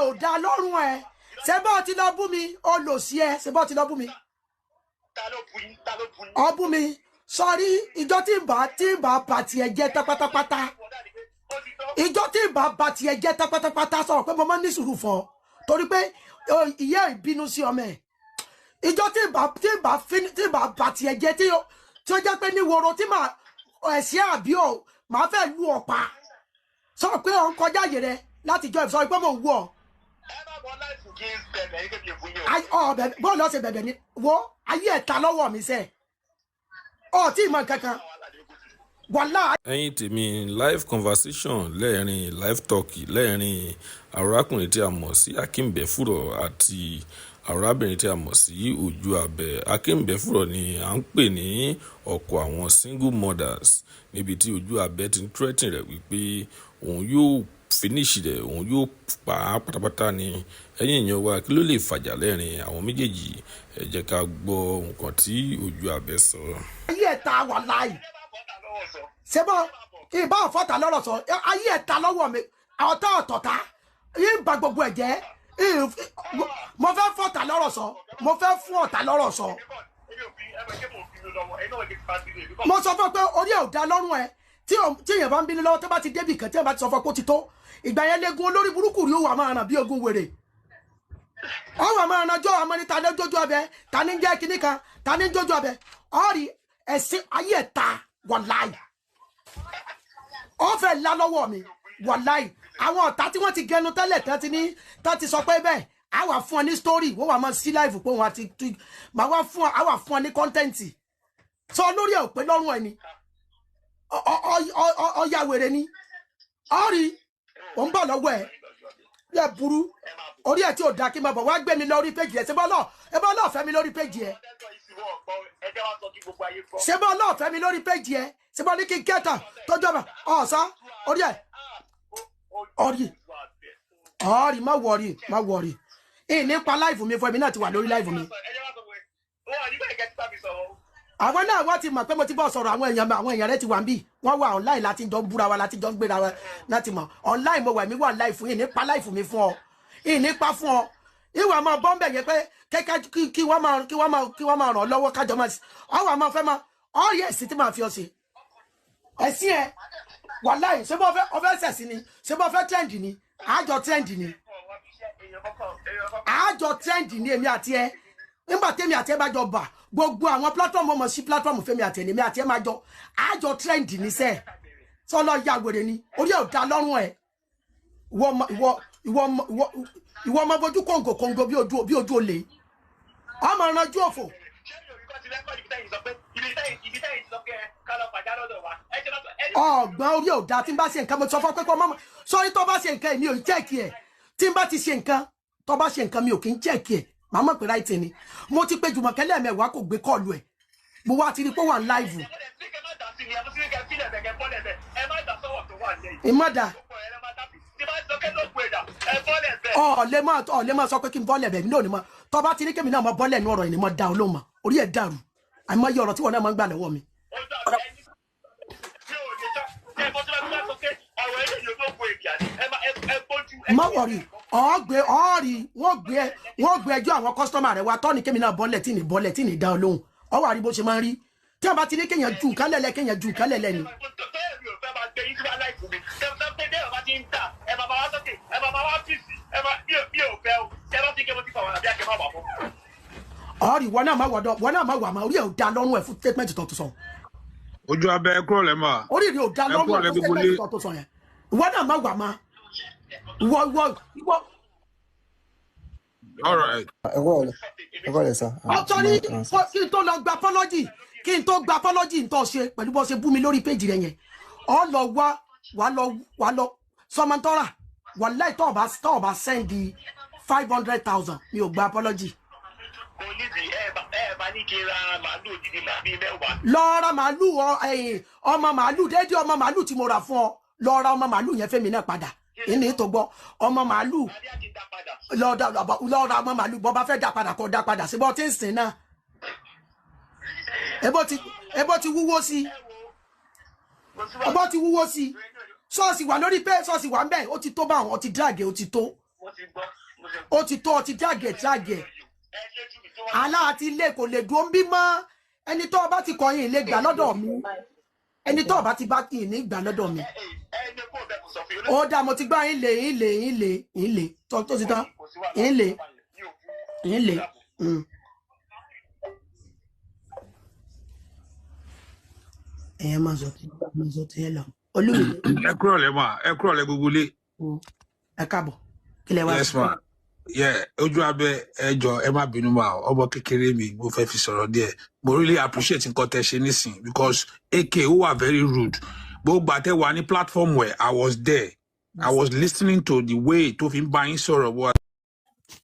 ò dá lọ́rùn ẹ. Ṣé bọ́ ti lọ bú mi, ó lò sí ẹ. Ṣé bọ́ ti lọ bú mi? Ọ bú mi. Sọrí ìjọ tí ń bá ba tiẹ̀ jẹ́ tán pátápátá. Ìjọ tí ń bá ba tiẹ̀ jẹ́ tán pátápátá, sọ̀rọ̀ pé mo máa ń ní sùúrù fún ọ torí pé ìyá ìbínú sí ọmọ ẹ̀. Ìjọ tí ń bá ba tiẹ̀ jẹ́ tí ó jẹ́ pé ní woro tí màá ẹ̀sìn àbí ọ̀ màá fẹ́ lu ọ̀pá. Sọ pé ọ̀ ń kọjá àyè rẹ láti jọ ìsọ pé mò ń wú ọ. Bọ́ọ̀lù ọ̀sẹ̀ bẹ̀bẹ̀ ni wo ayé ẹ̀ta lọ́wọ́ mi sẹ́ ọ tí ì mọ kankan wàhálà. Ẹ̀yin tèmi, live conversation lẹ́ẹ̀rin, live talk lẹ́ẹ̀rin arákùnrin tí a mọ̀ sí Akeem Befuro àti arábìnrin tí a mọ̀ sí Ojú Abẹ. Akeem Befuro ni à ń pè ní ọkọ àwọn single mothers, níbi tí Ojú Abẹ ti ń threaten rẹ̀ wípé òun yóò finish rẹ̀, òun yóò pa á pátápátá ni. Ẹ̀yin èèyàn wa, kí ló lè fàjà lẹ́rìn àwọn méjèèjì? Ẹ jẹ́ ká gbọ́ nǹkan tí Ojú Abẹ sọ. Ayé ẹ̀ta wà láì ṣé bọ́ ìbá ọ̀fọ́ta lọ́rọ̀ sọ, ayé ẹ̀ta lọ́wọ́ mi, ọ̀tá ọ̀tọ̀ta yìí ń ba gbogbo ẹ̀ jẹ́. Mo fẹ́ fọ́ta lọ́rọ̀ sọ, mo fẹ́ fún ọ̀tá lọ́rọ̀ sọ. Mo sọ fún ọ pé orí ẹ̀ ò dá lọ́rùn ẹ. Tí èèyàn bá ń bínú lọ́wọ́, tó bá ti débì kan tí èèyàn bá ti sọ fún ọ pé ó ti tó, ìgbà yẹn léegun olórí burúkú rí ó wà máa ràn bí ogun wèrè. Ó wà máa ràn jọ àmọ́ ní ta ní jójú abẹ, ta ní jẹ́ kinní kan, ta ní jójú abẹ. Ọ̀rí ẹ̀sìn ayé ẹ̀ ta wàláì. Ó fẹ́ lá lọ́wọ́ mi wàláì. Àwọn ọ̀tá tí wọ́n ti gẹnu tẹ́lẹ̀ tán ti ní tán ti sọ pé bẹ́ẹ̀ á wà fún ọ ní story, wọ́n wà máa sí láìfù pé wọ́n àti màá wá fún ọ, á wà fún ọ ní kọ́ńtẹ́ǹtì. Sọ lórí ẹ̀ ò pé lọ́rùn ẹ̀ ni ọ̀ya wèrè ni ọ̀rí ò ń bọ̀ lọ́wọ́ ẹ̀ yẹ burú orí ẹ̀ tí ò da kí n máa bọ̀ wá gbé mi lórí péjì ẹ̀. Ṣé bọ́ lọ́ọ̀ fẹ́ mi lórí péjì ẹ̀? Ṣé bọ́ lọ́ọ̀ fẹ́ mi lórí péjì ẹ̀? Ṣé bọ́ ní kí n kẹta tọ́jú ọmọ ọ̀sán orí ẹ̀ ọ̀rí ọ̀rí má wọ̀rí má wọ̀rí ìní pa láìfù mi fún ẹ̀mí náà ti wà lórí láìfù mi. Àwọn náà wọ́n ti mọ̀ pé mo ti bọ́ sọ̀rọ̀. Àwọn èèyàn rẹ ti wà ń bì, wọ́n wà online láti jọ ń búra wa, láti jọ ń gbéra wa láti mọ̀ online. Mo wà mí wà láìfù yìí nípa láìfù mi fún ọ, yìí nípa fún ọ. Ìwà máa bọ́ ń bẹ̀ yẹn pé kẹ́kẹ́ kí wọ́n máa ràn ọ́ lọ́wọ́ kájọ máa ọwọ́ máa fẹ́ máa ọ̀rí ẹ̀sìn tí màá fi ọ ṣe ẹ̀sìn ẹ̀ wàláì. Ṣé bọ́ fẹ́ ṣẹ̀sìn ni? Ṣé bọ́ fẹ́ trend ni? Àjọ trend ni, àjọ trend ni èmi àti ẹ. Nígbà tèmi àti ẹ bá jọ bà gbogbo àwọn platform ọmọ sí platform fẹmi àti ẹni mi àti ẹ máa jọ àjọ trend ní sẹ. Sọlọ ya wèrè ni orí ẹ ò dá lọ́rùn ẹ. Ìwọ ọmọ fojú kòǹgò kòǹgò bí ojú olè ọmọ ìrànjú òfò. Ọgbọ́n orí ẹ ò dá. Tí n bá ṣe nǹkan mo sọ fún ọ pé kọ́ ọmọ sọrí tó bá ṣe nǹkan èmi ò jẹ́ẹ̀kì ẹ̀. Tí n bá ti ṣe nǹkan tó bá ṣe nǹkan mi ò kí ń jẹ́ẹ̀kì ẹ̀. Màá mọ̀ pé ráìtì ni. Mo ti pe Jùmọ̀kẹ́ lẹ́ẹ̀mẹ́wàá kò gbé kọ́ọ̀lù ẹ̀. Mo wá ti rí pé wà ń láìvù. Ìmọ̀dà ọ̀lẹ́ máa sọ pé kí n bọ́lẹ̀ bẹ̀ mí náà ni mo tọ́ bá ti ní kémi náà mo bọ́lẹ̀ nú ọ̀rọ̀ yìí ni mo da olóhùn mọ́. Orí ẹ̀ dàrú. Àìmọye ọ̀rọ̀ tí wọ́n náà máa ń gbà lọ́wọ́ mi. Má wọ̀rì ọ̀ọ́gbé ọ̀ọ́rì wọ́n gbé ẹjọ́ àwọn kọ́sítọ́mà rẹ̀ wá tọ́ni kémi náà bọ́lẹ̀ tí ní bọ́lẹ̀ tí ní dá olóhùn. Ọwọ́ àrí bó ṣe máa ń rí tí wọ́n bá ti ní kéèyàn ju nǹkan lẹ̀lẹ̀ kéèyàn ju nǹkan lẹ̀lẹ̀ ni. Ọ̀ọ́rì wọn náà má wọ̀dọ̀ wọn náà má wà má orí ẹ̀ ò dá lọ́rùn ẹ̀ fún statement tó sọ. Ojú Abẹ kúrò lẹ́ mà. Orí rẹ̀ ò dá lọ́rùn ẹ̀ fún statement tó sọ yẹn. Ìwọ náà má wà má. Ìwọ. All right. Ẹ kọ́ lẹ sá. Ọ̀tọ́rí kí n tó lọ gba apology, kí n tó gba apology n tó ṣe pẹ̀lú bó ṣe bú mi lórí péjì rẹ yẹn. Ọ lọ wá wà lọ sọmọtọ́ra wà láì tọ́ ọba sẹ́ndì 500,000 mi ò gba apology. Lọ ra màálù ọmọ màálù déédéé ọmọ màálù tí mo rà fún ọ, lọ ra ọmọ màálù yẹn fẹ́mi náà padà. Ìní tó gbọ́ ọmọ màálù lọ ra ọmọ màálù bọ́ bá fẹ́ dá padà kọ́ dá padà síbọ̀ tí ń sìn náà. Ebó ti wúwo sí, ebó ti wúwo sí. Ṣọ́ọ̀ṣì wà lórí pé ṣọ́ọ̀ṣì wà ń bẹ̀ ó ti tó bá àwọn ti drag ó ti tó. Ó ti tó, ọ ti jágẹ̀ jágẹ̀. Àlá àti ilé kò lè dúró ń bí mọ́. Ẹni tó o bá ti kọyìn ilé gbà lọ́dọ̀ mi, ẹni tó o bá ti bá kì í ní gbà lọ́dọ̀ mi. Ó dáa, mo ti gbá yín lè yín lè yín lè yín lè tó tó ti tán yín lè yín lè. Ẹ̀yẹ́ máa sọ tí ẹ lọ. Olúmídé. Ẹ kúrọ̀lẹ́ mà, ẹ kúrọ̀lẹ́ gbogbo ilé. Ẹ káàbọ̀, kí lẹ wá Yes sọ? ma. Yeah, ojú abẹ, ẹ jọ, ẹ má bínú mà, ọmọ kékeré mi mo fẹ́ fi sọ̀rọ̀ díẹ̀. Mo really appreciate nǹkan tẹ́ ṣe nísìn because AK ó wà very rude. Gbogbo àtẹ wà ní platform where I was there. I was listening to the way tó fi ń bá yín sọ̀rọ̀ bó